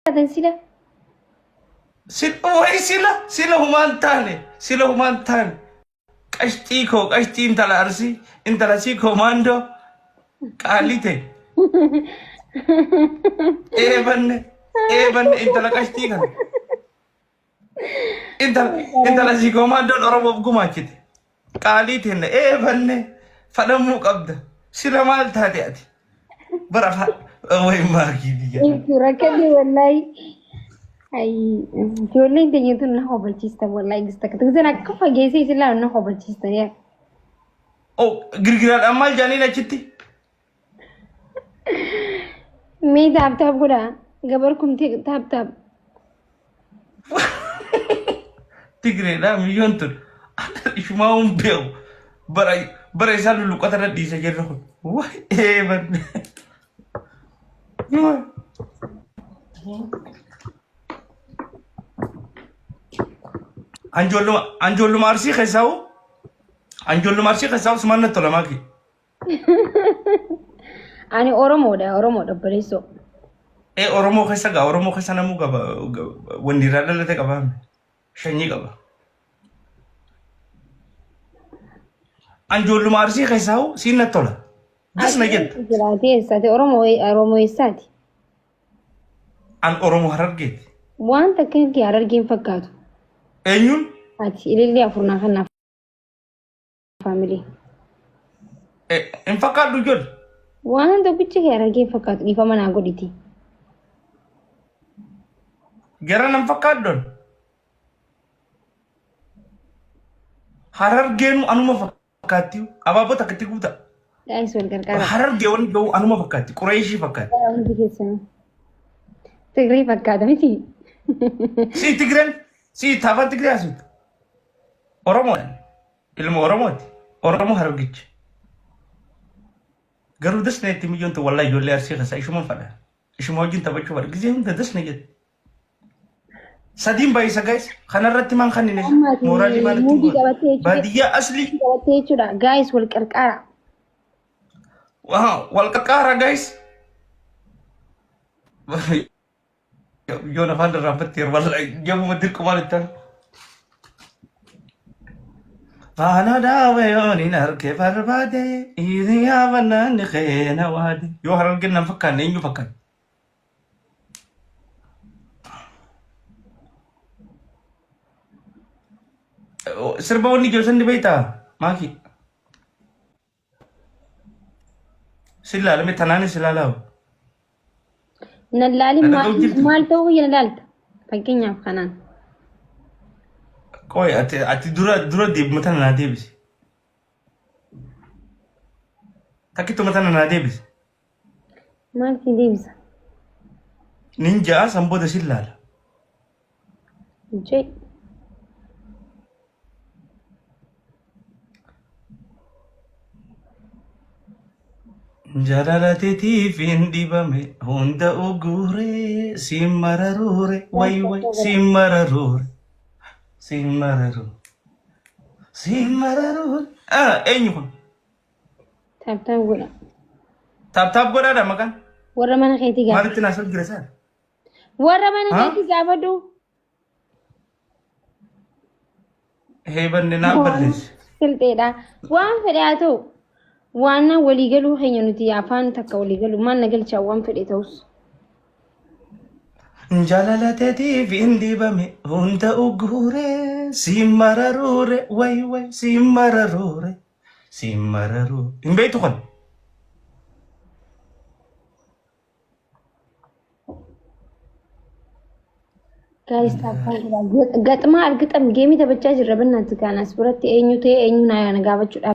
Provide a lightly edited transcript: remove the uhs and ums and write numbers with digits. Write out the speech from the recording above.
taatan sila. Wayi sila sila humaan taane sila humaan taane qashxii koo qashxii intala arsii intala sii koomaandoo qaalii ta'e eebanne eebanne intala qashxii kana intala intala sii koomaandoon oromoof gumaachite qaalii tenne eebanne fadhamuu qabda sila maal taate ati bara wayi maakii biyya. Ibsu rakkadhe wallahi. Ay, ijoolleen teenya tun na hobalchiistan wallahi gista takka takka akka fageessee isin laalu na hobalchiistan yaa. Oh, girgiraadhaan maal jaaniin achitti? Mee taap taap godhaa. Gabar kumtee taap taap. Tigreedha miyyoon tun. Ishumaa hin beeku. Bara bara isaa lulluqqata irra dhiisa jirra kun. Waay eeban. Anjoolluma anjoolluma arsii keessaa hoo? Anjoolluma arsii keessaa hoo sumaan natti tola maaki? Ani Oromoodha, Oromoodha obboleessoo. Ee Oromoo keessa gaa Oromoo keessa namuu qaba wanni irraa dhalate qaba shanyii qaba. Anjoolluma Arsii keessaa hoo siin natti tola. Das na jetta. Jiraatee eessaati? Oromoo Oromoo eessaati? An Oromoo Harargeeti. Waan takka kee Harargeen fakkaatu. Eenyuun? Ati ilillee afurnaa kanaaf. Family. Hin fakkaadhu ijoollee. Waan tokkicha kee Harargeen fakkaatu dhiifama naa godhiti. Gara nan fakkaaddoon. Harargeenu anuma fakkaatti. Abaaboo takka itti guuta. Guys wal gargaara. Harargee wanni ga'u anuma fakkaatti. Qureeshii fakkaatti. Hundi keessanuu. Tigree fakkaata miti. Si Tigreen si taafaan Tigree asitti. Oromoodha. Ilma Oromooti. Oromoo Harargicha. Garuu dasna itti miyyoon ta'u wallahi ijoollee Arsii keessaa ishuma fadha. Ishuma wajjin taphachuu fadha. Gizee hunda dasna jette. Sadiin baay'isa guys. Kanarratti maan kan inni mooraalii maal ittiin Muudii goone? qabattee jechuudha. Baadiyyaa aslii. Qabattee jechuudha. Guys wal qarqaara. Wal qarqaara guys. Yoon afaan irraanfatte yeroo jabuma dirqumaan itti hafe. Faana daawe yoon hin arge barbaade hiriyaa bannaan keena waade. Yoo harargeen nan fakkaanne eenyu fakkaanne? Sirba wanni jiru san ni beektaa? Maaki. Si ilaalame tanaanis ilaalaa. Nan laalin Na dhaga'u jirtu? maal ta'uu kiyya na laalta. Fakkeenyaaf kanaan. Qoy ati ati dura dura deebima tana naa deebisi. Takkituma tana naa deebisi. Maal si deebisa? Nin ja'a san booda si ilaala. Jee. Jaalala teetiif hin dhibame hunda uguure siin mararuure way way siin mararuure siin mararuure siin mararuure. Ah, eenyu kun? Taap taap godha. Taap taap godhaadha maqaan. Warra mana keetii gaafadhu. Maalitti naasoo jira isaan? Warra mana Ha? keetii gaafadhu. Heebanne naan balleessi. Silxeedha. Waan fedhe haa ta'u. Waan walii galuu keenya nuti afaan takka walii galu maal na galchaa waan fedhe ta'us. Jaalala teetiif hin dibame hunda uguure siin mararuure way way siin mararuure siin mararuu. Hin beektu kan? Guys, tap tap godhaa. Gaxmaa argixam geemii taphachaa jirra bannaatti kaan as biratti eenyu ta'e eenyu na gaafachuudhaaf.